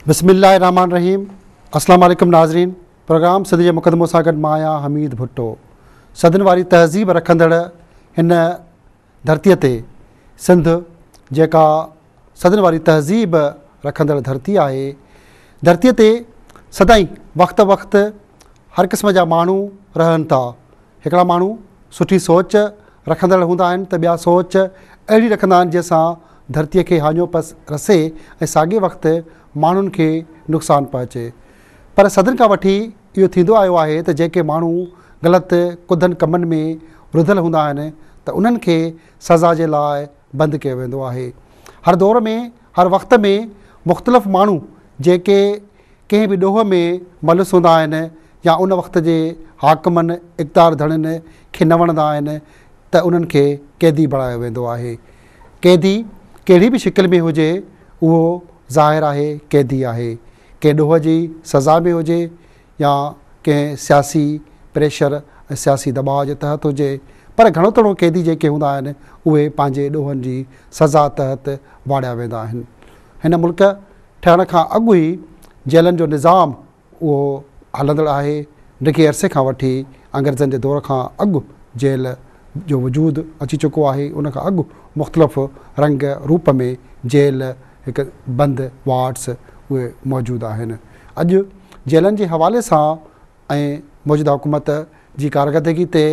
بسم الله الرحمٰن الرحيم السلام عليڪم ناظرين پروگرام سنڌ جي مقدمو سان گڏ مان آهيان حميد ڀٽو صدين واري تهذيب رکندڙ هن ڌرتيء تي سنڌ جيڪا صدين واري تهذيب رکندڙ ڌرتي آهي ڌرتيء تي سدائين وقت وقت هر قسم جا ماڻهو رهن ٿا هڪڙا ماڻهو سٺي سوچ رکندڙ هوندا آهن ته ٻيا سوچ اهڙي رکندا آهن جنهن سان ڌرتيء کي هاڃو رسي ۽ ساڳئي وقت ماڻهن کي نقصان پهچي. پر صدين کان وٺي اهو ٿيندو آيو آهي ته جيڪي ماڻهو غلط ڪڌن ڪمن ۾ رڌل هوندا آهن ته انهن کي سزا جي لاء بند ڪيو ويندو آهي. هر دور ۾ هر وقت ۾ مختلف ماڻهو جيڪي ڪنهن به ڏوهه ۾ ملوث هوندا آهن يا ان وقت جي حاڪمن، اقتدار ڌڻين کي نه وڻندا آهن ته انهن کي قيدي بڻايو ويندو آهي. قيدي ڪهڙي به شڪل ۾ هجي اهو ظاهر آهي قيدي آهي. ڪنهن ڏوهه جي سزا ۾ هجي يا ڪنهن سياسي پريشر ۽ سياسي دٻاء جي تحت هجي پر گهڻو تڻو قيدي جيڪي هوندا آهن اهي پنهنجي ڏوهن جي سزا تحت واڙيا ويندا آهن. هن ملڪ ٺهڻ کان اڳ ئي جيلن جو نظام اهو هلندڙ آهي. ڊگهي عرصي کان وٺي انگريزن جي دور کان اڳ جيل جو وجود اچي چڪو آهي. ان کان اڳ مختلف رنگ روپ ۾ جيل هڪ بند وارڊس اهي موجود آهن. اڄ جيلن جي حوالي سان ۽ موجوده حڪومت جي ڪارڪردگي تي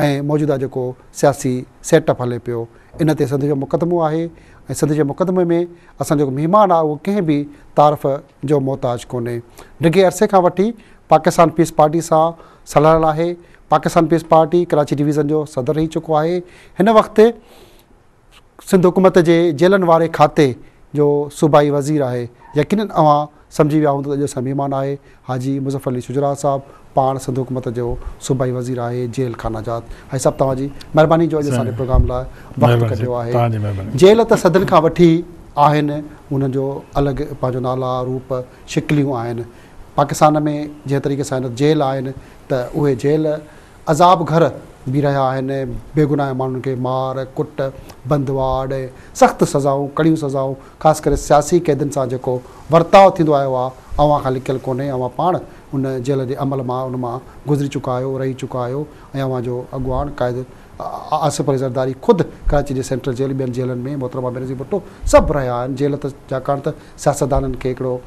۽ موجوده جيڪو سياسي سيٽ اپ هلي پيو ان تي سنڌ جو مقدمو آهي ۽ سنڌ جي مقدمي ۾ اسان جو جيڪو مهمان آهي اهو ڪنهن به تعارف جو محتاج ڪونهي. ڊگهي عرصي کان وٺي پاڪستان پيپلز پارٽي سان سلهاڙيل آهي. Pakistan peoples party Karachi division جو صدر رهي چڪو آهي. هن وقت سنڌ حڪومت جي جيلن واري کاتي جو صوبائي وزير آهي. يقينن اوهان سمجهي ويا هوندو ته اڄ اسان مهمان آهي حاجي مظفر علي شجراع صاحب پاڻ سنڌ حڪومت جو صوبائي وزير آهي جيل خانه جات. حاجي صاحب توهان جي مهرباني جو اڄ اسان جي پروگرام لاء وقت ڪڍيو آهي. جيل ته صدين کان وٺي آهن انهن جو الڳ پنهنجو نالا روپ شڪليون آهن. پاڪستان ۾ جنهن طريقي سان جيل آهن ته اهي جيل عذاب گهر به رهيا آهن، بيگناهه ماڻهن کي مار ڪٽ، بند وارڊ ۽ سخت سزائون، ڪڙيون سزائون، خاص ڪري سياسي قيدين سان جيڪو ورتاء ٿيندو آيو آهي، اوهان کان لڪيل ڪونهي، اوهان پاڻ ان جيل جي عمل مان ان مان گذري چڪا آهيو، رهي چڪا آهيو ۽ اوهان جو اڳواڻ قائد آصف علي زرداري خود ڪراچي جي سينٽرل جيل، ٻين جيلن ۾ محترمه بينظير ڀٽو سڀ رهيا آهن، جيل ته ڇاڪاڻ ته سياستدانن کي هڪڙو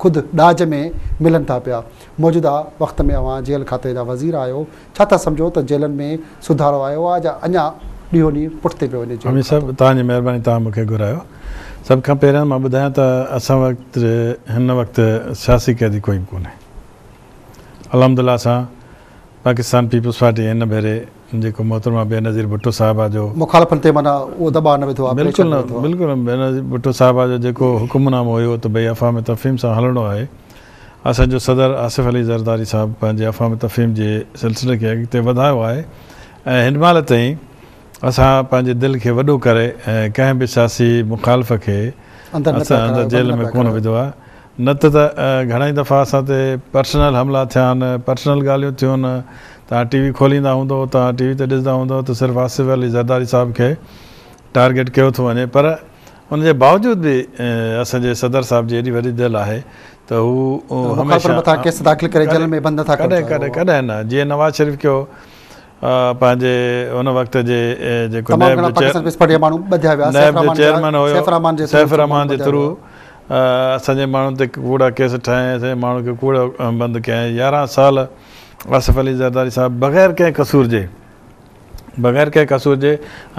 خود ڏاج ۾ ملن ٿا پيا. موجوده وقت ۾ اوهان جيل کاتي جا وزير آهيو، ڇا ٿا سمجهو ته جيلن ۾ سڌارو آيو آهي يا اڃا ڏينهون ڏينهن پٺتي پيو وڃي جيل حميد کاتو؟ صاحب توهان جي مهرباني توهان مون کي گهرايو. سڀ کان پهريان مان ٻڌايان ته اسان وٽ هن وقت سياسي قيدي ڪوئي به ڪونهي. الحمدلله سان پاڪستان پيپلز پارٽي هن ڀيري جيڪو محترمه بينظير ڀٽو صاحبه جو مخالفن تي معنيٰ اهو دٻاء نه وڌو آهي، پريشر بلڪل نه نه وڌو آهي. بلڪل نه بينظير ڀٽو صاحبه جو جيڪو حڪم نامو هيو ته ڀئي افهام تفهيم سان هلڻو آهي اسان جو صدر آصف علي زرداري صاحب پنهنجي افهام تفهيم جي سلسلي کي اڳتي وڌايو آهي ۽ هن مهل تائين اسان پنهنجي دل کي وڏو ڪري ڪنهن به سياسي مخالف کي اندر نه پيا اسان اندر ڪرايو، بند جيل نه ۾ پيا ڪونه ڪرايو. وڌو آهي نه ته ته گهڻائي دفعا اسان تي پرسنل حملا ٿيا آهن، پرسنل ڳالهيون ٿيون آهن، توهان ٽي وي کوليندا هوندؤ، توهان ٽي وي تي ڏسندا هوندؤ ته صرف آصف علي زرداري صاحب کي ٽارگيٽ ڪيو ٿو وڃي پر ان جي باوجود به اسان جي صدر صاحب جي ايڏي وڏي دل آهي ته هو مخالفن هميشه مٿان ڪيس داخل ڪري جيلن ۾ بند نٿا ڪرڻ ڪڏهن چاهيو ڪڏهن اوهان. ڪڏهن نه جيئن نواز شريف ڪيو پنهنجي ان وقت جي جيڪو تمام نيب گهڻا جو پاڪستان پيپلز پارٽي جا ماڻهو ٻڌيا ويا، نيب جو چيئرمين هيو سيف الرحمان جي سيف الرحمان جي ٿرو اسان جي ماڻهن تي ڪوڙا ڪيس ٺاهيائين اسان جي ماڻهن کي ڪوڙو بند ڪيائين 11 سال آصف علي زرداري صاحب بغير ڪنهن قصور جي بغير ڪنهن قصور جي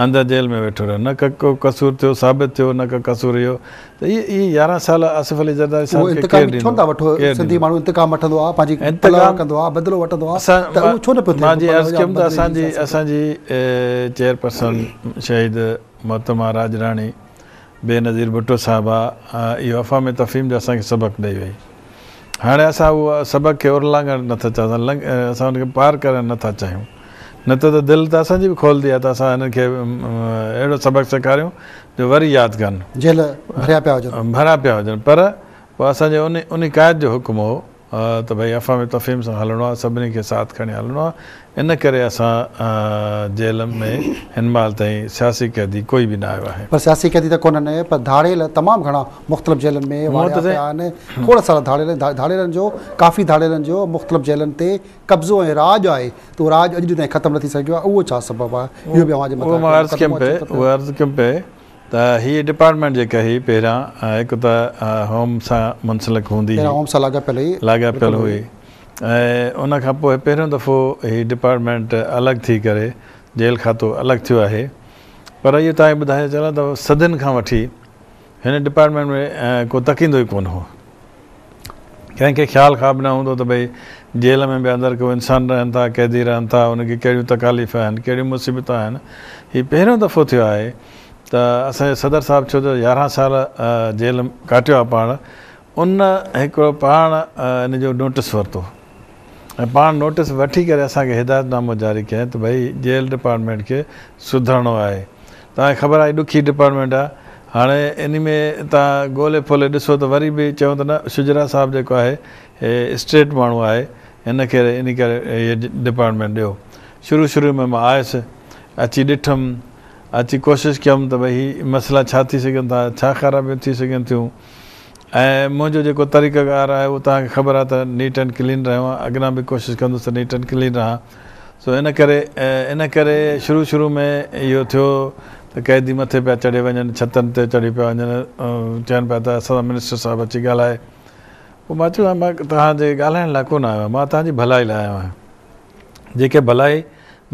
اندر جيل ۾ ويٺو رهيو نه ڪو قصور ٿيو ثابت ٿيو نه ڪو قصور اهو ته اهي اهي 11 سال آصف علي زرداري اهو صاحب کي انتقام ڪير ڇو ڏيندو نٿا وٺو ڪير سنڌي ڏيندو ماڻهو انتقام وٺندو آهي پنهنجي پلئه انتقام ڪندو آهي بدلو وٺندو آهي اسان ته اهو ڇو نه پيو ٿئي مان جي پلئه عرض يا ڪيم ته بدلي جي اسان جي سياست اسان جي چيئرپرسن شهيد محترمه راڄ راڻي بينظير ڀٽو صاحبه اهو افهام تفهيم جو اسان کي سبق ڏئي وئي هاڻي اسان اهو سبق کي اورلانگهڻ نٿا چاهيون اسان ان کي پار ڪرڻ نٿا چاهيون نه ته ته دل ته اسان جي به کولندي آهي ته اسان هنن کي اهڙو سبق سيکاريون جو وري ياد ڪن. جيل ڀريا پيا هجن. ڀريا پيا هجن پر پوء اسان جي ان ان قائد جو حڪم هو ته ڀئي افهام تفهيم سان هلڻو آهي، سڀني کي ساٿ کڻي هلڻو آهي، ان ڪري اسان جيل ۾ هن مهل تائين سياسي قيدي ڪوئي به نه آيو آهي. پر سياسي قيدي ته ڪونهن پر ڌاڙيل تمام گهڻا مختلف جيلن ۾ واڙيا پيا آهن، کوڙ سارا ڌاڙيل ڌاڙيلن جو ڪافي ڌاڙيلن جو مختلف جيلن تي قبضو ۽ راڄ آهي ته اهو راڄ اڄ ڏينهن تائين ختم نه ٿي سگهيو آهي اهو ڇا سبب آهي اهو به اوهان جي مٿان هڪڙو مقدمو اچي ٿو پيو. اهو عرض ڪيم پئي ته هيء ڊپارٽمينٽ جيڪا هئي پهريان هڪ ته هوم سان منسلڪ هوندي هئي. پهريان هوم سان لاڳاپيل هئي. لاڳاپيل هئي ۽ ان کان پوء پهريون دفعو هي ڊپارٽمينٽ الڳ ٿي ڪري جيل کاتو الڳ ٿيو آهي پر اهو توهان کي ٻڌائي چلان ته صدين کان وٺي هن ڊپارٽمينٽ ۾ ڪو تڪيندو ئي ڪونه هو. ڪنهن کي خيال خواب نه هوندو ته ڀئي جيل ۾ به اندر ڪو انسان رهن ٿا، قيدي رهن ٿا، انهن کي ڪهڙيون تڪاليف آهن، ڪهڙيون مصيبتون آهن. هي پهريون دفعو ٿيو آهي ته اسان جي صدر صاحب ڇو ته 11 سال جيل ڪاٽيو آهي پاڻ، ان هڪڙو پاڻ ان جو نوٽس ورتو ۽ پاڻ نوٽس وٺي ڪري اسان کي هدايت نامو جاري ڪيائين ته ڀئي جيل ڊپارٽمينٽ کي سڌرڻو آهي. توهان کي خبر آهي ڏکي ڊپارٽمينٽ آهي. هاڻي انهي ۾ توهان ڳولي ڦولي ڏسو ته وري به چئون ته نه شجرا صاحب جيڪو آهي هي اسٽريٽ ماڻهو آهي هن کي انهي ڪري هي ڊپارٽمينٽ ڏيو. شروع شروع ۾ مان آيس اچي ڏٺم اچي ڪوشش ڪيم ته ڀئي هي مسئلا ڇا ٿي سگهن ٿا ڇا خرابيون ٿي سگهن ٿيون ۽ منهنجو جيڪو طريقه ڪار آهي اهو توهان کي خبر آهي ته نيٽ اينڊ ڪلين رهيو آهيان اڳنا به ڪوشش ڪندس ته نيٽ اينڊ ڪلين رهان سو ان ڪري ان ڪري شروع شروع ۾ اهو ٿيو ته قيدي مٿي پيا چڙهي وڃن ڇتن تي چڙهي پيا وڃن چون پيا ته اسان سان منسٽر صاحب اچي ڳالهائي پوء مان چيو مان توهان جي ڳالهائڻ لاء ڪونه آيو آهيان مان توهان جي ڀلائي لاء آيو آهيان جيڪي ڀلائي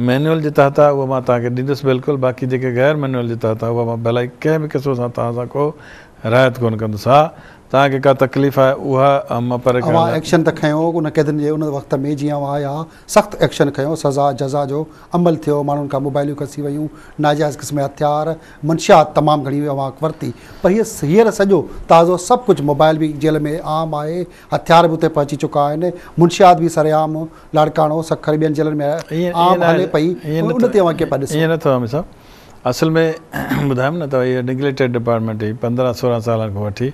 مينوئل جي تحت آهي اها مان توهان کي ڏيندس بلڪل باقي جيڪي غير مينوئل جي تحت آهي اها مان ڀلائي ڪنهن به قسم سان توهان سان ڪو رعايت ڪونه ڪندس ها توهان کي ڪا تڪليف آهي اها مان پري ڪرڻ اوهان لاء. ايڪشن ته کنيو ان قيدين جي ان وقت ۾ جيئن اوهان آيا سخت ايڪشن کنيو سزا جزا جو عمل ٿيو ماڻهن کان موبائليون کسي ويون ناجائز قسم جا هٿيار منشيات تمام گهڻي اوهان ورتي پر هيء هينئر سڄو تازو سڀ ڪجهه موبائل به جيل ۾ عام آهي هٿيار به اتي پهچي چڪا آهن منشيات به سرعام لاڙڪاڻو سکر ٻين جيلن ۾ عام هلي پئي ان تي اوهان ڪيئن پيا ڏسو؟ ائين نه ٿو حامد صاحب اصل ۾ ٻڌايم نه ته اها نگليڪٽيڊ ڊپارٽمينٽ هئي 15 16 سالن کان وٺي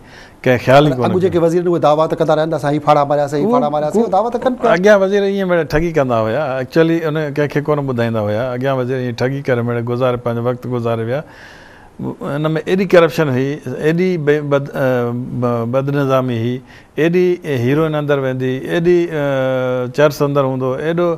ڪنهن خيال ئي پر ڪونه اڳ جيڪي ڪيو. وزير آهن اهي دعويٰ ته ڪندا رهيا آهن ته اسان هي ڦاڙها مارياسين هي ڦاڙها مارياسين اهي دعويٰ ته ڪن پيا. اڳيان وزير ائين مڙئي ٺڳي ڪندا هيا ايڪچوئلي ان ڪنهن کي ڪونه ٻڌائيندا هيا اڳيان وزير ائين ٺڳي ڪري مڙئي گذاري پنهنجو وقت گذاري ويا ان ۾ ايڏي ڪرپشن هئي ايڏي بدنظامي هئي ايڏي هيروئن اندر ويندي ايڏي چرس اندر هوندو ايڏو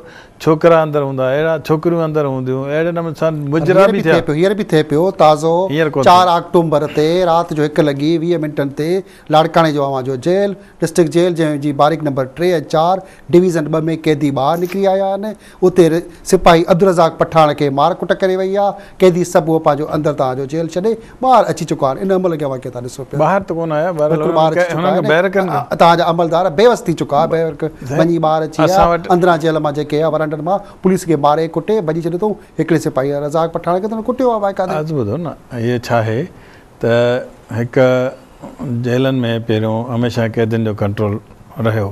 ڇوڪرا اندر هوندا، اهڙا ڇوڪريون اندر هونديون، اهڙي نموني سان پر مجرا هينئر به به ٿيا. ٿئي پيو، هينئر به ٿئي پيو، تازو هينئر ڪونه 4 ٿيو. آڪٽومبر تي رات جو 1 لڳي 20 منٽن تي لاڙڪاڻي جو اوهان جو جيل، ڊسٽرڪٽ جيل جنهن جي بارڪ نمبر 3 ۽ 4 ڊويزن 2 ۾ قيدي ٻاهر نڪري آيا آهن، اتي سپاهي عبدالرزاق پٺاڻ کي مار ڪٽ ڪري وئي آ، قيدي سڀ اهو پنهنجو اندر تان جو جيل ڇڏي ٻاهر اچي چڪا آهن، ان عمل کي اوهان ڪيئن ٿا ڏسو پيا؟ ٻاهر ته ڪونه آيا، بهرحال بلڪل ٻاهر اچي چڪا هنن کي آهن، بيرڪن کان. توهان جا عملدار بيوس ٿي چڪا، بيرڪ ڀڃي ٻاهر اچي ويا، اندران جيل مان جيڪي آ ورانڊن مان پوليس کي ماري ڪٽي ڀڄي ڇڏيو اٿئون، هڪڙي سپاهي رزاق پٺاڻ کي ته هن ڪٽيو آ باقاعدي. عرض ٻڌو نه هيء ڇا آهي ته هڪ جيلن ۾ پهريون هميشه قيدين جو ڪنٽرول رهيو.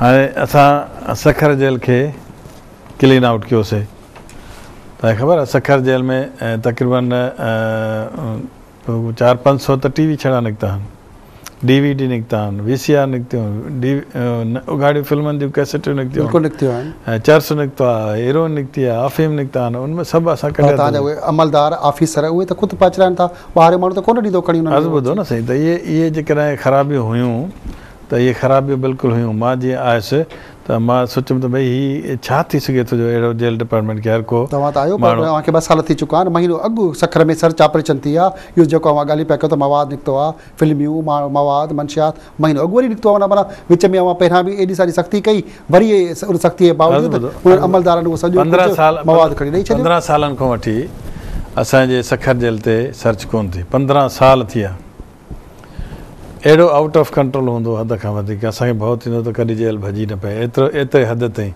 هاڻي اسان سکر جيل کي ڪلين آئوٽ ڪيوسي. توهان کي خبر آهي سکر جيل ۾ تقريبن چار پنج سو ته ٽي وي ڇڙا نڪتا آهن، ڊي وي ڊي نڪتا آهن، وي سي آر نڪتيون، ڊي اگهاڙيون فلمن جون ڪيسيٽون نڪتيون بلڪل نڪتيون آهن. ۽ چرس نڪتو آهي، هيروئن نڪتي آهي، آفيم نڪتا آهن، ان ۾ سڀ اسان پر ڪڍيا توهان جا اهي عملدار آفيسر اهي ته خود پهچرائن ٿا، ٻاهريون ماڻهو ته ڪونه ڏيندو کڻي انهن عرض کي. ٻڌو نه سائين ته اهي اهي جيڪڏهن خرابيون هيون ته اهي خرابيون بلڪل هيون. مان جيئن آيس ته مان سوچيم ته ڀئي هي ڇا ٿي سگهي ٿو جو اهڙو جيل ڊپارٽمينٽ کي هر ڪو توهان ته آهيو پر ماڻهو. اوهان کي 2 سال ٿي چڪا آهن. مهينو اڳ سکر ۾ سرچ آپريشن ٿي آ. اهو جيڪو اوهان ڳالهيون پيا ڪيو ته مواد نڪتو آ، فلميون، مواد، منشيات، مهينو اڳ وري نڪتو آ. معنيٰ وچ ۾ اوهان پهريان به ايڏي ساري سختي ڪئي وري ان سختي جي عرض باوجود ٻڌو انهن عملدارن اهو سڄو ڪجهه مواد کڻي ڏئي ڇڏيو. 15 سالن کان وٺي اسان جي سکر جيل تي سرچ ڪونه ٿي. 15 سال ٿي ويا. اهڙو آئوٽ آف ڪنٽرول هوندو حد کان وڌيڪ اسان کي ڀؤ ٿيندو ته ڪڏهن جيل ڀڄي نه پئي ايترو ايتري حد تائين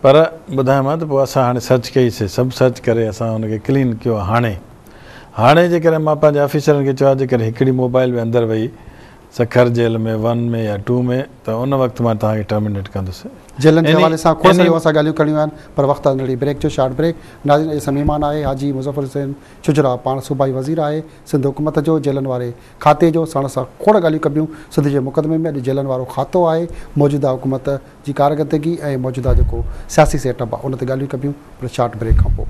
پر ٻڌايومانء ته پوء اسان هاڻي سرچ ڪئي سي سڀ سرچ ڪري اسان ان کي ڪلين ڪيو آهي هاڻي هاڻي جيڪڏهن مان پنهنجي آفيسرن کي چيو آهي جيڪڏهن هڪڙي موبائل به اندر وئي سکر جيل ۾ ون ۾ يا ٽو ۾ ته ان وقت مان توهان کي ٽرمينيٽ ڪندس. جيلن جي حوالي سان کوڙ ساريون اسان ڳالهيون ڪرڻيون آهن پر وقت آهي ننڍڙي بريڪ جو شارٽ بريڪ. ناظرين اڄ اسان مهمان آهي حاجي مظفر حسين شجراع پاڻ صوبائي وزير آهي سنڌ حڪومت جو جيلن واري کاتي جو ساڻس سان کوڙ ڳالهيون ڪبيون سنڌ جي مقدمي ۾ اڄ جيلن وارو کاتو آهي موجوده حڪومت جي ڪارڪردگي ۽ موجوده جيڪو سياسي سيٽ اپ آهي ان تي ڳالهيون ڪبيون پر شارٽ بريڪ کان پوء.